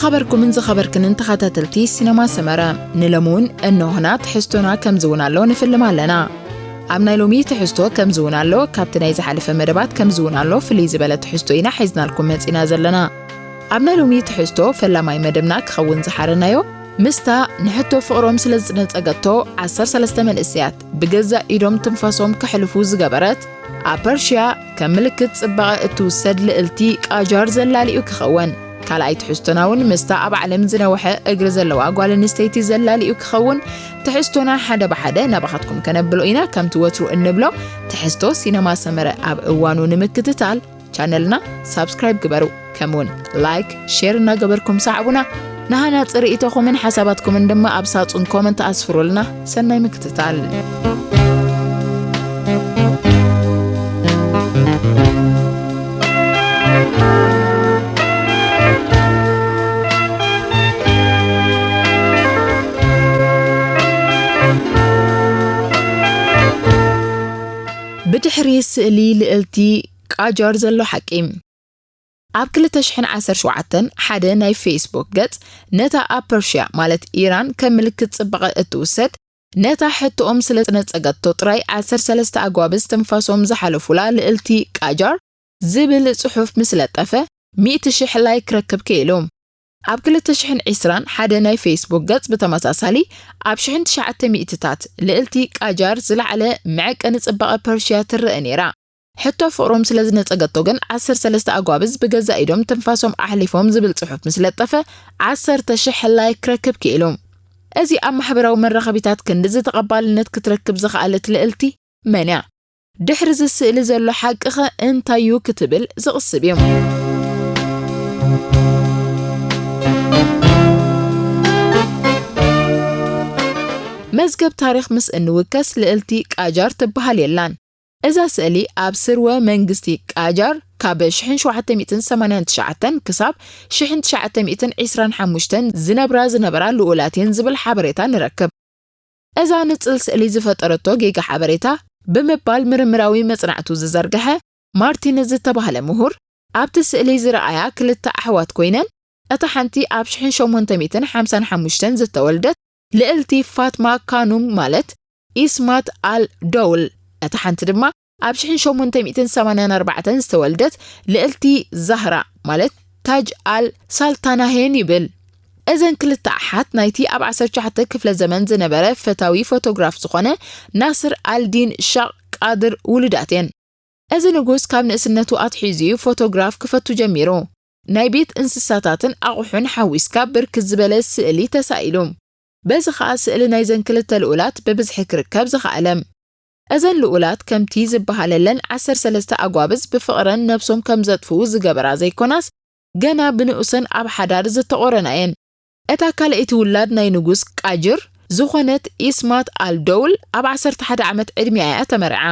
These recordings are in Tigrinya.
ዝኸበርኩምን ዝኸበርክንን ተኸታተልቲ ሲነማ ሰመረ፣ ንሎሚ እውን እነሆና ትሕዝቶና ከምዚ እውን ኣሎ ንፍልም ኣለና። ኣብ ናይ ሎሚ ትሕዝቶ ከምዚ እውን ኣሎ፣ ካብቲ ናይ ዝሓለፈ መደባት ከምዚ እውን ኣሎ፣ ፍልይ ዝበለ ትሕዝቶ ኢና ሒዝናልኩም መጺና ዘለና። ኣብ ናይ ሎሚ ትሕዝቶ ፈላማይ መደብና ክኸውን ዝሓረናዮ፣ ምስታ ንሕቶ ፍቕሮም ስለ ዝነጸገቶ ዓሰርተ ሰለስተ መንእሰያት ብገዛእ ኢዶም ትንፋሶም ከሕልፉ ዝገበረት፣ ኣብ ፐርሽያ ከም ምልክት ጽባቐ እትውሰድ ልእልቲ ቃጃር ዘላሊኡ ክኸውን። ካልኣይ ትሕዝቶና እውን ምስታ ኣብ ዓለም ዝነውሐ እግሪ ዘለዋ ጓል ኣንስተይቲ ዘላሊኡ ክኸውን። ትሕዝቶና ሓደ ብሓደ ናባኻትኩም ከነብሎ ኢና። ከምቲ ወትሩ እንብሎ፣ ትሕዝቶ ሲነማ ሰመረ ኣብ እዋኑ ንምክትታል ቻነልና ሳብስክራይብ ግበሩ። ከምኡውን ላይክ፣ ሼር እናገበርኩም ሰዓቡና። ንሃናጺ ርእይቶኹምን ሓሳባትኩምን ድማ ኣብ ሳጹን ኮመንት ኣስፍሩልና። ሰናይ ምክትታል። ብድሕሪ ስእሊ ልእልቲ ቃጃር ዘሎ ሓቂ። ኣብ ክልተ ሽሕን ዓሰርተ ሸውዓተን ሓደ ናይ ፌስቡክ ገጽ ነታ ኣብ ፐርሽያ ማለት ኢራን ከም ምልክት ጽባቐ እትውሰድ፣ ነታ ሕቶኦም ስለ ዝነጸገቶ ጥራይ ዓሰርተ ሰለስተ ኣጓብዝ ትንፋሶም ዝሓለፉላ ልእልቲ ቃጃር ዝብል ጽሑፍ ምስ ለጠፈ፣ ሚእቲ ሽሕ ላይክ ክረክብ ክኢሉ። ኣብ ክልተ ሽሕን ዕስራን ሓደ ናይ ፌስቡክ ገጽ ብተመሳሳሊ ኣብ ሽሕን ትሽዓተ ሚእትታት ልእልቲ ቃጃር ዝለዓለ መዐቀኒ ጽባቐ ፐርሽያ ትረአ ነይራ። ሕቶ ፍቕሮም ስለ ዝነጸገቶ ግን ዓሰርተ ሰለስተ ኣጓብዝ ብገዛእ ኢዶም ትንፋሶም ኣሕሊፎም ዝብል ጽሑፍ ምስ ለጠፈ ዓሰርተ ሽሕ ላይክ ክረክብ ክኢሉ። እዚ ኣብ ማሕበራዊ መራኸቢታት ክንድዚ ተቐባልነት ክትረክብ ዝኸኣለት ልእልቲ መን እያ? ድሕሪ እዚ ስእሊ ዘሎ ሓቂ ኸ እንታይ እዩ ክትብል ዝቕስብ እዩ። መዝገብ ታሪኽ ምስ እንውከስ ልእልቲ ቃጃር ትበሃል የላን። እዛ ስእሊ ኣብ ስርወ መንግስቲ ቃጃር ካብ ሽሕን ሸውዓተ ሚእትን ሰማንያን ትሽዓተን ክሳብ ሽሕን ትሽዓተ ሚእትን ዕስራን ሓሙሽተን ዝነብራ ዝነበራ ልኡላት እየን ዝብል ሓበሬታ ንረክብ። እዛ ንጽል ስእሊ ዝፈጠረቶ ጌጋ ሓበሬታ ብምባል ምርምራዊ መጽናዕቱ ዝዘርግሐ ማርቲን ዝተባህለ ምሁር፣ ኣብቲ ስእሊ ዝረኣያ ክልተ ኣሕዋት ኮይነን፣ እታ ሓንቲ ኣብ ሽሕን ሸሞንተ ሚእትን ሓምሳን ሓሙሽተን ዝተወልደት ልእልቲ ፋትማ ካኑም ማለት ኢስማት ኣል ደውል፣ እታ ሓንቲ ድማ ኣብ ሽሕን ሸሞንተ ሚእትን ሰማንያን ኣርባዕተን ዝተወልደት ልእልቲ ዛህራ ማለት ታጅ ኣል ሳልታናሄን ይብል። እዘን ክልተ ኣሓት ናይቲ ኣብ ዓሰርተ ትሽዓተ ክፍለ ዘመን ዝነበረ ፈታዊ ፎቶግራፍ ዝኾነ ናስር ኣልዲን ሻቕ ቃድር ውሉዳት እየን። እዚ ንጉስ ካብ ንእስነቱ ኣትሒዙ እዩ ፎቶግራፍ ክፈቱ ጀሚሩ። ናይ ቤት እንስሳታትን ኣቑሑን ሓዊስካ ብርክት ዝበለ ስእሊ ተሳኢሉ። በዚ ኸኣ ስእሊ ናይዘን ክልተ ልኡላት ብብዝሒ ክርከብ ዝኸኣለ። እዘን ልኡላት ከምቲ ዝበሃለለን ዓሰርተ ሰለስተ ኣጓብዝ ብፍቕረን ነብሶም ከም ዘጥፍኡ ዝገበራ ዘይኮናስ፣ ገና ብንኡሰን ኣብ ሓዳር ዝተቖረና እየን። እታ ካልኣይቲ ውላድ ናይ ንጉስ ቃጅር ዝኾነት ኢስማት ኣልደውል ኣብ ዓሰርተ ሓደ ዓመት ዕድሚኣ እያ ተመርዓ።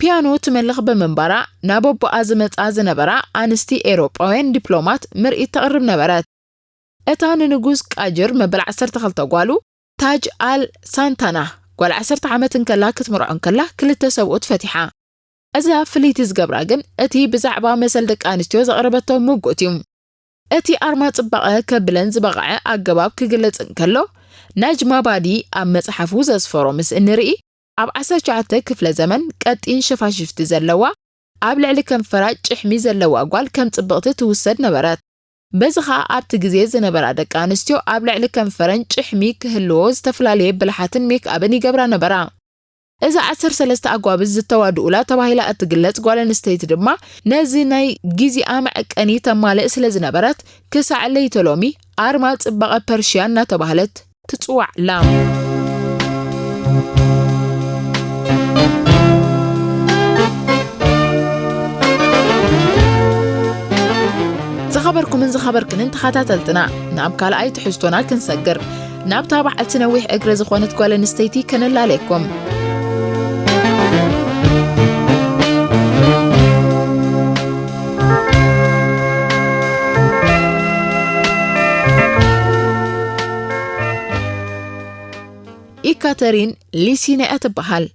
ፒያኖ ትመልኽ ብምንባራ፣ ናብ ኣቦኣ ዝመጻ ዝነበራ ኣንስቲ ኤውሮጳውያን ዲፕሎማት ምርኢት ተቕርብ ነበረት። እታ ንንጉስ ቃጅር መበል ዓሰርተ ክልተ ጓሉ፣ ታጅ ኣል ሳንታና፣ ጓል ዓሰርተ ዓመት እንከላ ክትምርዖ እንከላ ክልተ ሰብኡት ፈቲሓ። እዛ ፍልይቲ ዝገብራ ግን እቲ ብዛዕባ መሰል ደቂ ኣንስትዮ ዘቕረበቶ ምጉት እዩ። እቲ ኣርማ ጽባቐ ከብለን ዝበቕዐ ኣገባብ ክግለጽ እንከሎ፣ ናጅማ ባዲ ኣብ መጽሓፉ ዘስፈሮ ምስ እንርኢ፣ ኣብ ዓሰርተ ትሽዓተ ክፍለ ዘመን ቀጢን ሸፋሽፍቲ ዘለዋ፣ ኣብ ልዕሊ ከንፈራ ጭሕሚ ዘለዋ ጓል ከም ጽብቕቲ ትውሰድ ነበረት። በዚ ኸኣ ኣብቲ ግዜ ዝነበራ ደቂ ኣንስትዮ ኣብ ልዕሊ ከንፈረን ጭሕሚ ክህልዎ ዝተፈላለየ ብልሓትን ሜክኣብን ይገብራ ነበራ። እዛ ዓሰርተ ሰለስተ ኣጓብዝ ዝተዋድኡላ ተባሂላ እትግለጽ ጓል ኣንስተይቲ ድማ ነዚ ናይ ግዜኣ መዐቀኒ ተማልእ ስለ ዝነበረት ክሳዕ ለይተ ሎሚ ኣርማ ጽባቐ ፐርሽያ እናተባህለት ትጽዋዕ ኣላ። ዝኸበርኩምን ዝኸበርክንን ተኸታተልትና፣ ናብ ካልኣይ ትሕዝቶና ክንሰግር፣ ናብታ በዓልቲ ነዊሕ እግሪ ዝኾነት ጓል ኣንስተይቲ ከነላለየኩም። ኢካተሪን ሊሲና እያ ትበሃል።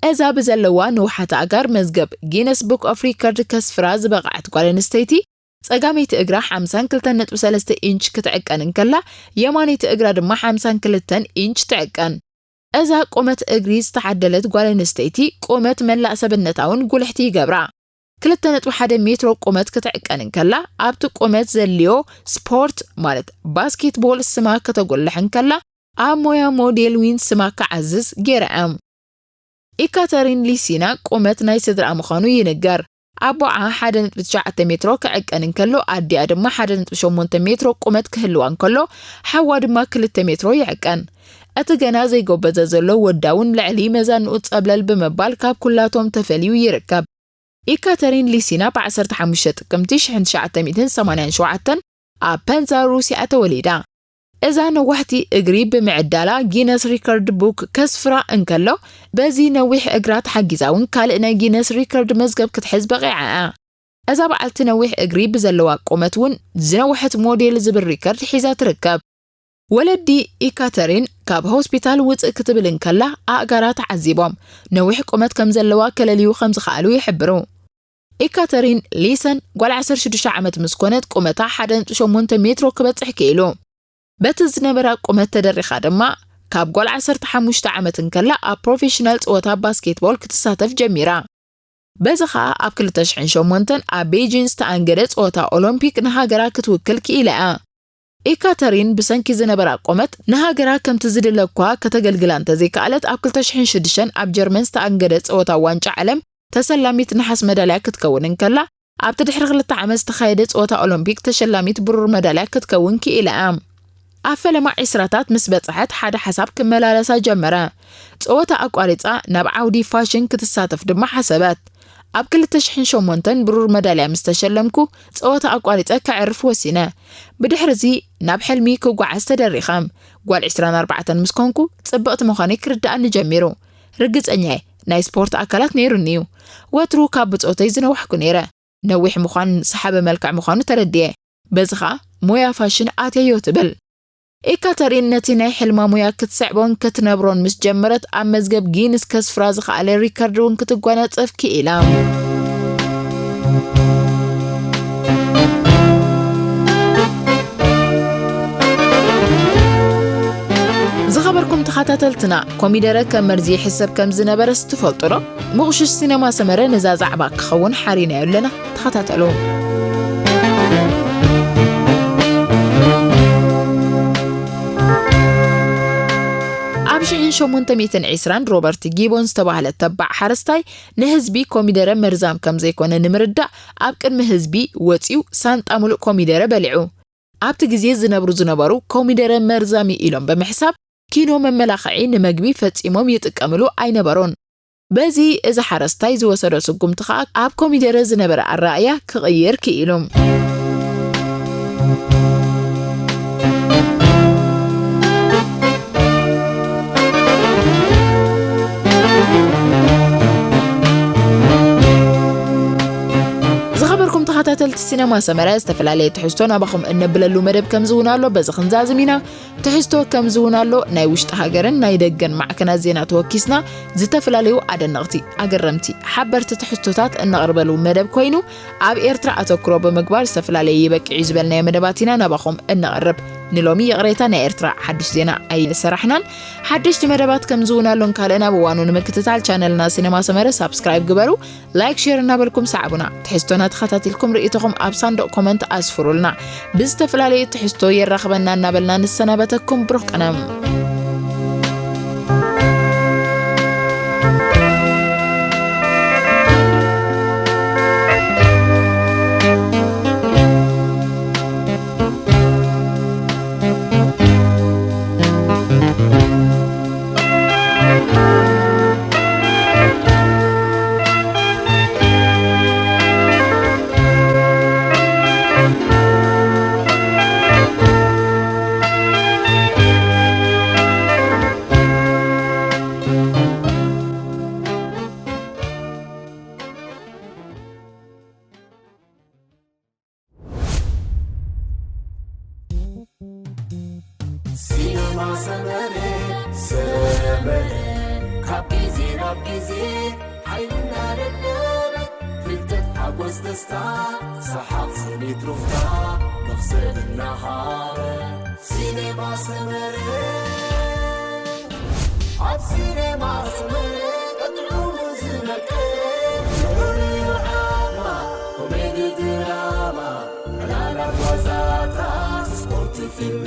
እዛ ብዘለዋ ንውሓት ኣእጋር መዝገብ ጊነስ ቡክ ኦፍ ሪከርድ ከስፍራ ዝበቕዐት ጓል ኣንስተይቲ፣ ጸጋመይቲ እግራ ሓምሳን ክልተን ነጥቢ ሰለስተ ኢንች ክትዕቀን እንከላ፣ የማነይቲ እግራ ድማ ሓምሳን ክልተን ኢንች ትዕቀን። እዛ ቁመት እግሪ ዝተዓደለት ጓል ኣንስተይቲ፣ ቁመት መላእ ሰብነታ እውን ጉልሕቲ ይገብራ። ክልተ ነጥቢ ሓደ ሜትሮ ቁመት ክትዕቀን እንከላ፣ ኣብቲ ቁመት ዘልዮ ስፖርት ማለት ባስኬትቦል ስማ ከተጎልሕ እንከላ፣ ኣብ ሞያ ሞዴል ዊን ስማ ክዓዝዝ ገይራ እያ። ኢካተሪን ሊሲና ቁመት ናይ ስድራ ምዃኑ ይንገር። ኣቦዓ ሓደ ነጥቢ ትሽዓተ ሜትሮ ክዕቀን እንከሎ፣ ኣዲኣ ድማ ሓደ ነጥቢ ሸሞንተ ሜትሮ ቁመት ክህልዋ እንከሎ፣ ሓዋ ድማ ክልተ ሜትሮ ይዕቀን። እቲ ገና ዘይጎበዘ ዘሎ ወዳ እውን ልዕሊ መዛንኡ ጸብለል ብምባል ካብ ኩላቶም ተፈልዩ ይርከብ። ኢካተሪን ሊሲና ብ ዓሰርተ ሓሙሽተ ጥቅምቲ ሽሕን ትሽዓተ ሚእትን ሰማንያን ሸውዓተን ኣብ ፐንዛ ሩስያ ተወሊዳ። እዛ ነዋሕቲ እግሪ ብምዕዳላ ጊነስ ሪከርድ ቡክ ከስፍራ እንከሎ፣ በዚ ነዊሕ እግራ ተሓጊዛ እውን ካልእ ናይ ጊነስ ሪከርድ መዝገብ ክትሕዝ በቒዓ እያ። እዛ በዓልቲ ነዊሕ እግሪ ብዘለዋ ቁመት እውን ዝነውሐት ሞዴል ዝብል ሪከርድ ሒዛ ትርከብ። ወለዲ ኢካተሪን ካብ ሆስፒታል ውፅእ ክትብል እንከላ ኣእጋራ ተዓዚቦም፣ ነዊሕ ቁመት ከም ዘለዋ ከለልዩ ከም ዝኸኣሉ ይሕብሩ። ኢካተሪን ሊሰን ጓል ዓሰርተ ሽዱሽተ ዓመት ምስ ኮነት ቁመታ ሓደ ነጥቢ ሸሞንተ ሜትሮ ክበጽሕ ክኢሉ። በቲ ዝነበራ ቁመት ተደሪኻ ድማ ካብ ጓል ዓሰርተ ሓሙሽተ ዓመት እንከላ ኣብ ፕሮፌሽናል ጸወታ ባስኬትቦል ክትሳተፍ ጀሚራ። በዚ ኸኣ ኣብ ክልተ ሽሕን ሸሞንተን ኣብ ቤጂን ዝተኣንገደ ጸወታ ኦሎምፒክ ንሃገራ ክትውክል ክኢላ እያ። ኢካተሪን ብሰንኪ ዝነበራ ቁመት ንሃገራ ከምቲ ዝድለ እኳ ከተገልግላ እንተዘይከኣለት፣ ኣብ ክልተ ሽሕን ሽዱሽተን ኣብ ጀርመን ዝተኣንገደ ጸወታ ዋንጫ ዓለም ተሰላሚት ነሓስ መዳልያ ክትከውን እንከላ፣ ኣብቲ ድሕሪ ክልተ ዓመት ዝተኻየደ ጸወታ ኦሎምፒክ ተሸላሚት ብሩር መዳልያ ክትከውን ክኢላ እያ። ኣብ ፈለማ ዒስራታት ምስ በጽሐት ሓደ ሓሳብ ክመላለሳ ጀመረ። ጸወታ ኣቋሪጻ ናብ ዓውዲ ፋሽን ክትሳተፍ ድማ ሓሰበት። ኣብ ክልተ ሽሕን ሸሞንተን ብሩር መዳልያ ምስ ተሸለምኩ፣ ጸወታ ኣቋሪጸ ከዕርፍ ወሲነ። ብድሕርዚ ናብ ሕልሚ ክጓዓዝ ተደሪኸ። ጓል ዕስራን ኣርባዕተን ምስ ኮንኩ፣ ጽብቕቲ ምዃነይ ክርድኣኒ ጀሚሩ። ርግጸኛ እየ፣ ናይ ስፖርት ኣካላት ነይሩኒ እዩ። ወትሩ ካብ ብጾተይ ዝነዋሕኩ ነይረ። ነዊሕ ምዃን ሰሓቢ መልክዕ ምዃኑ ተረድየ። በዚ ኸኣ ሞያ ፋሽን ኣትየዮ ትብል። ኢካተሪን ነቲ ናይ ሕልማ ሞያ ክትስዕቦን ክትነብሮን ምስ ጀመረት፣ ኣብ መዝገብ ጊንስ ከስፍራ ዝኸኣለ ሪከርድ እውን ክትጓናጸፍ ክኢላ። ዝኸበርኩም ተኸታተልትና፣ ኮሚደረ ከም መርዚ ይሕሰብ ከም ዝነበረስ ትፈልጡ ዶ? ምቑሽሽ ሲነማ ሰመረ ነዛ ዛዕባ ክኸውን ሓሪናዮ ኣለና። ተኸታተሉ። ኣብ ሽሕን ሸሞንተ ሚእትን ዕስራን ሮበርት ጊቦን ዝተባህለ ተባዕ ሓረስታይ ንህዝቢ ኮሚደረ መርዛም ከም ዘይኮነ ንምርዳእ ኣብ ቅድሚ ህዝቢ ወጺኡ ሳንጣ ሙሉእ ኮሚደረ በሊዑ። ኣብቲ ግዜ ዝነብሩ ዝነበሩ ኮሚደረ መርዛም እዩ ኢሎም ብምሕሳብ ኪኖ መመላኽዒ ንመግቢ ፈጺሞም ይጥቀምሉ ኣይነበሩን። በዚ እዚ ሓረስታይ ዝወሰዶ ስጉምቲ ኸኣ ኣብ ኮሚደረ ዝነበረ ኣረኣእያ ክቕይር ክኢሉ። ዝኸበርኩም ተኸታተልቲ ሲነማ ሰመረ፣ ዝተፈላለየ ትሕዝቶ ናባኹም እነብለሉ መደብ ከምዚ እውን ኣሎ። በዚ ክንዛዝም ኢና። ትሕዝቶ ከምዚ እውን ኣሎ። ናይ ውሽጢ ሃገርን ናይ ደገን ማዕከናት ዜና ተወኪስና፣ ዝተፈላለዩ ኣደነቕቲ፣ ኣገረምቲ፣ ሓበርቲ ትሕዝቶታት እነቕርበሉ መደብ ኮይኑ፣ ኣብ ኤርትራ ኣተኩሮ ብምግባር ዝተፈላለየ ይበቅዕ እዩ ዝበልናዮ መደባት ኢና ናባኹም እነቕርብ። ንሎሚ ይቕሬታ፣ ናይ ኤርትራ ሓድሽ ዜና ኣይሰራሕናን። ሓደሽቲ መደባት ከምዚ እውን ኣሎን ካልእን ኣብ እዋኑ ንምክትታል ቻነልና ሲነማ ሰመረ ሳብስክራይብ ግበሩ። ላይክ፣ ሼር እናበልኩም ሰዓቡና። ትሕዝቶና ተኸታቲልኩም ርእይቶኹም ኣብ ሳንዱቕ ኮመንት ኣስፍሩልና። ብዝተፈላለዩ ትሕዝቶ የራኽበና እናበልና ንሰናበተኩም። ብሩኽ ቀነ። ሲነማ ሰመረ፣ ሰመረ። ካብ ግዜ ናብ ግዜ ሓይልና ደለበ። ፍልጠት፣ ሓጎስ፣ ደስታ፣ ሰሓቕ፣ ስነ ይትሩፍታ መኽሰብ እናሃበ ሲኔማ ሰመረ። ኣብ ሲኔማ ሰመረ ቀጥዑ ዝመቀ። ዝሆነ ዓማ ኮሜዲ ድራማ ዕላላት ዋዛታት ስፖርት ፊልም